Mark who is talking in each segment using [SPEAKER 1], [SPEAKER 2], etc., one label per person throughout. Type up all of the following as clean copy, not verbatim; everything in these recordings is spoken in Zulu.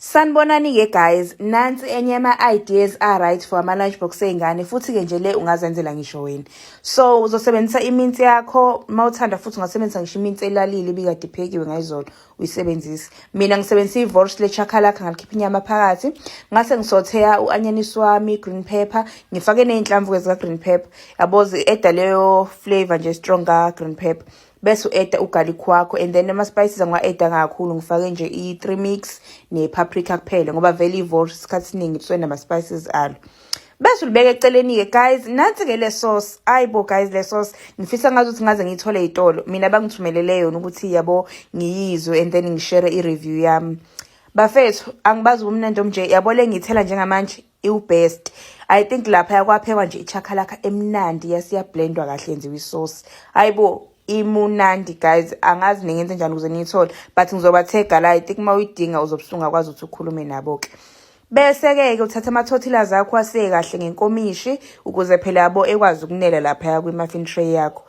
[SPEAKER 1] Sanibonani-ke guys, nansi enye yama-ideas a-right for ama-lunchbox ey'ngane, futhi-ke nje le ungazenzela ngisho wena. So uzosebenzisa iminsi yakho, uma uthanda futhi ungasebenzisa ngisho iminsi elalile ibikade iphekiwe ngayizolo, uyisebenzise. Mina ngisebenzisa i-wors le-chakalaka, ngalikhipha inyama phakathi, ngase ngisotheya u-anyanisi wami, green pepper, ngifake ney'nhlamvu-ke zika-green pepper. Yabo, zi-adda leyo flavour nje strong ka-green pepper. Bese u-adda ugarlic wakho and then ama-spices angiwa-adda kakhulu, ngifake nje i-three mix ne-paprika kuphela ngoba vele i-wors isikhathi esiningi lisuke nama-spices alo. Bese ulibeka eceleni-ke guys, nansi-ke le sauce. Ayibo guys, le sauce ngifisa ngazuthi ngaze ngiyithole ey'tolo. Mina bangithumelele yona ukuthi yabo ngiyizwe and then ngishare i-review yami. Bafethu, angibazi ubumnandi omnje, yabo le ngiyithela njengamanje iwu-best. I think lapha kwaphekwa nje ichakalaka emnandi yasiyablendwa kahle yenziwa isauce. Hayibo, imunandi guys, angazi ningenze njani ukuze niyithole, but ngizobathega la. I think uma uyidinga uzobe usungakwazi ukuthi ukhulume nabo-ke. Bese-ke ke uthatha ama-tortillas akho aseke kahle ngenkomishi ukuze phela yabo ekwazi ukunela laphaya kwi-muffin tray yakho.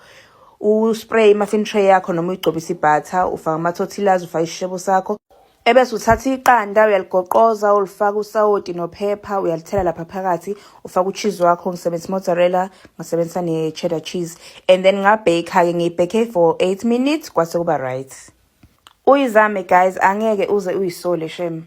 [SPEAKER 1] U-spray i-muffin tray yakho noma uyigcobise i-butter, ufake ama-tortillas, ufake isishebo sakho. Ebese uthatha iqanda, uyaligoqoza, ulifaka usawoti nophepha, uyalithela lapha phakathi, ufake u-cheese wakho. Ngisebenzisa mozzarella, ngisebenzisa ne-cheddar cheese and then ngabheka-ke, ngiyibheke for 8 minutes kwase kuba right. Uyizame guys, angeke uze uyisole shem.